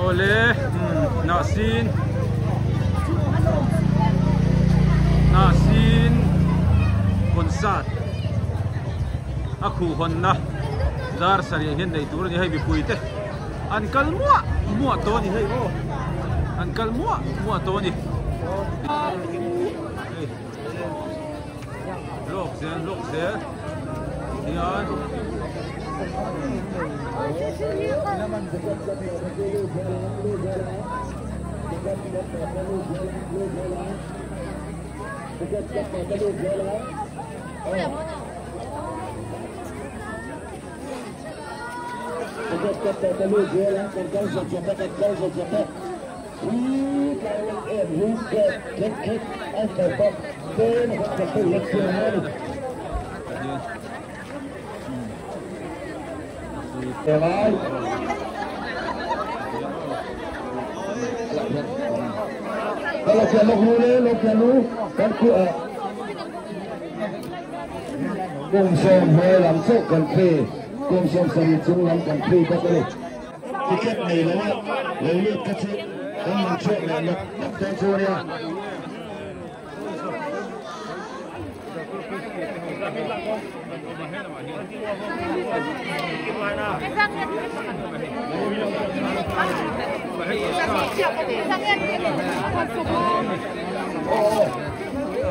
Awle Hnahsin Hnahsin concert a khuh hawnna dar sarih hian neih tur a ni hei mipui te an kal muah muah tawh a ni hei aw an kal muah muah tawh a ni hei hlawk zel hlawk zel tihian Kum 10 lam chauh kan phe, kum 70 chung lam kan phe bawk a ni. Ticket nei lo a lo lut kha chu kan man chhuak leh nawk nawk dawn chu a nia.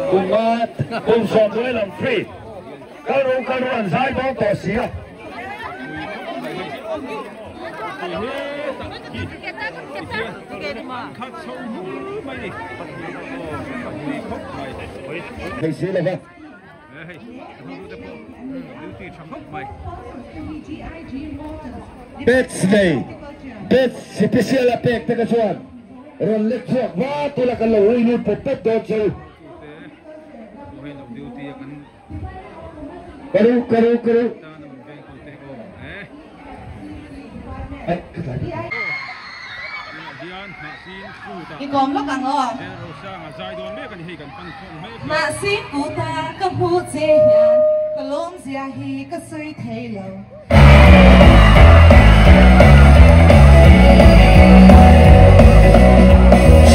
Kum nga kum 10 lam free. Kal ru kal ru an zai dawn tawh si a. Thei si lo va. Bets nei bets special a pek te kha chuan rawn lek chhuak vat ula kan lo ui lut pawp pawp dawn che u. Karu karu karu. I kawm lawk ang aw. Mahse kuta ka hmuh che hian ka lawmzia hi ka sawi thei lo.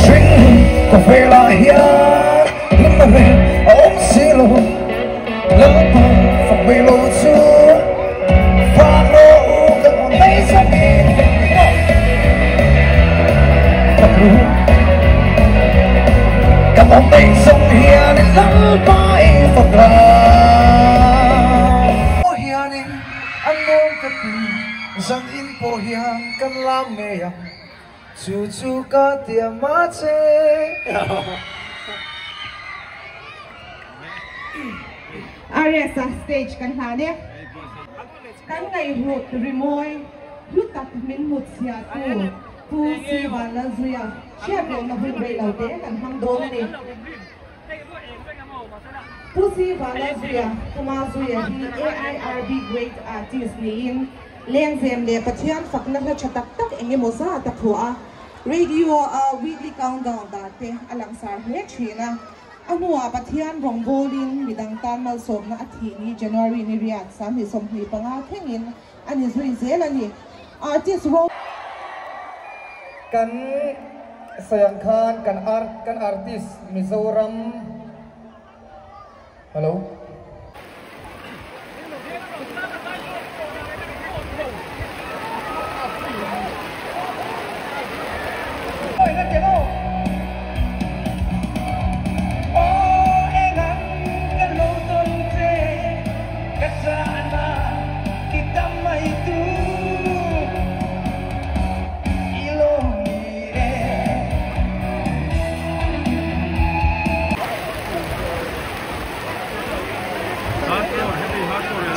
Hring ka velah hian hlim reng a awm si lo, Lalpa fak mai lo chu fak rawh u kan awm mai zawkin fak ru kan awm mai zawng hian Lalpa i fak la. An nuam ka ti, zan in pawh hian kan lam ngei ang, chu chu ka tiam a che. RS-a stage kan hlan e. Kan ngaihhlut rimawi hlu tak min hmut chhiatu Pu Si Vanlalzuia hriat rengna hun rei lo te kan hmang dawn a ni. Pu Si Vanlalzuia, Puma Zuia hi AIRB Great Artist niin Lengzem leh Pathian fakna hla tha tak tak eng emaw zat a phuah a, radio a weekly countdown dah te a langsar hle thin a. A hnuah Pathian rawngbawlin midang tan malsawmna a thih ni January ni riat 2025 thlengin a ni zui zel a ni. Artist ro. Kan sawi ang khan kan art kan artist Mizoram Hello.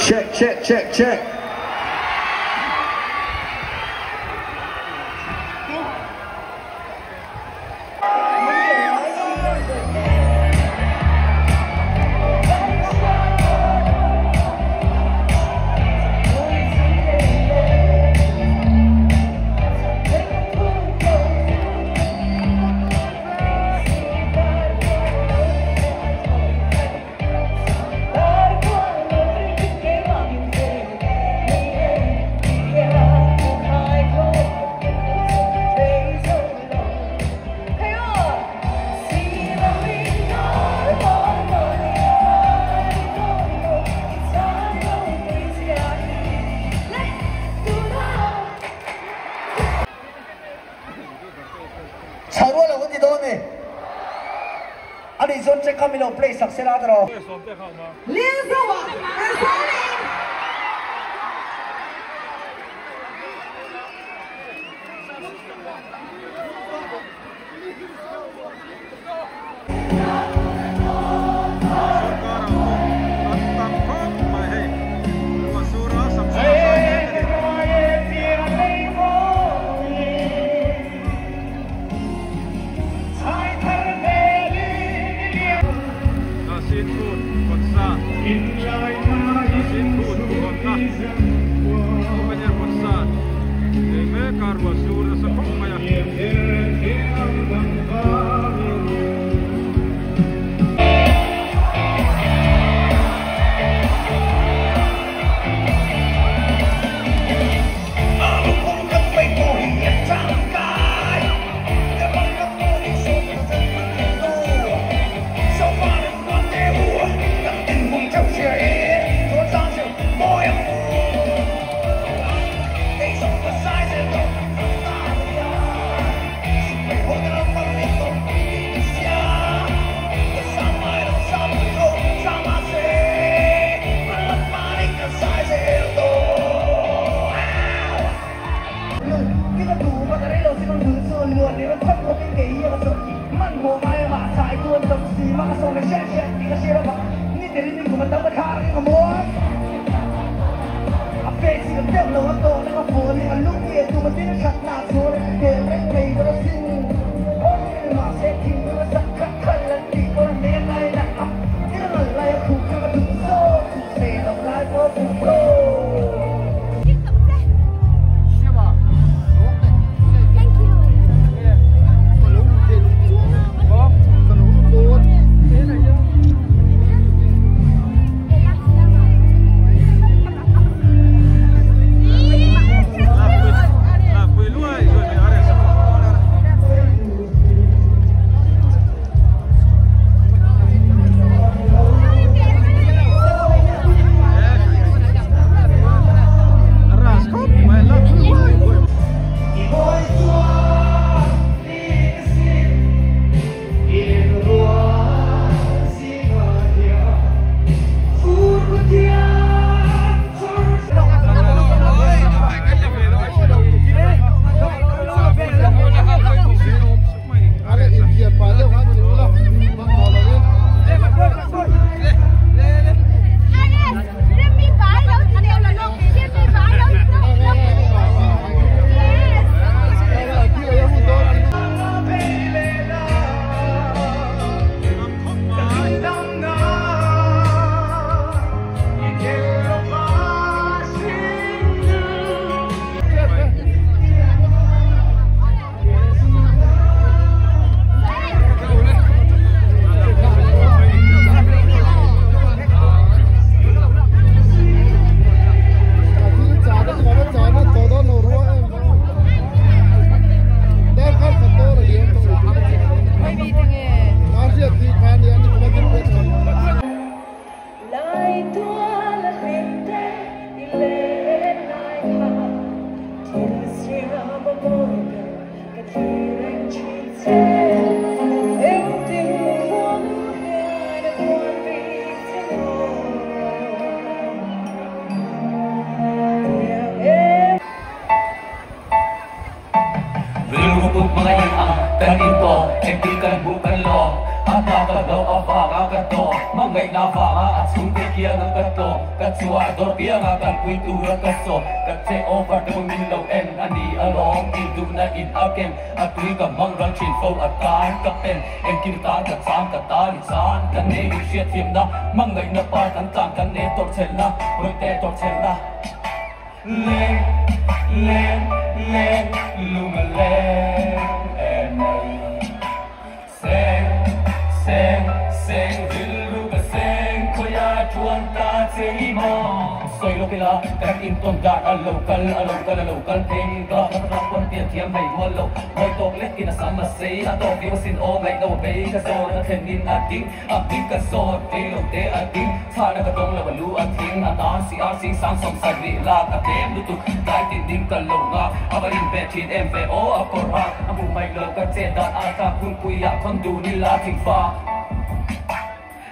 Check check check check. Ani chuan check kha min lo play sak sela ta rawh. Lilzoa Arzali. Sorkar ah pawh an tam khawp mai hei ruah sur a samsung a zai mek a ni. Hnahsin kut concert Hnahsin kut hawnna Open air concert nei mek a ruah sur nasa khawp mai a.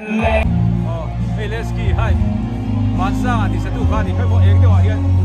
Aw hei Lesky hai Vansanga tih satu kha a ni khawi maw eng deuhah hian.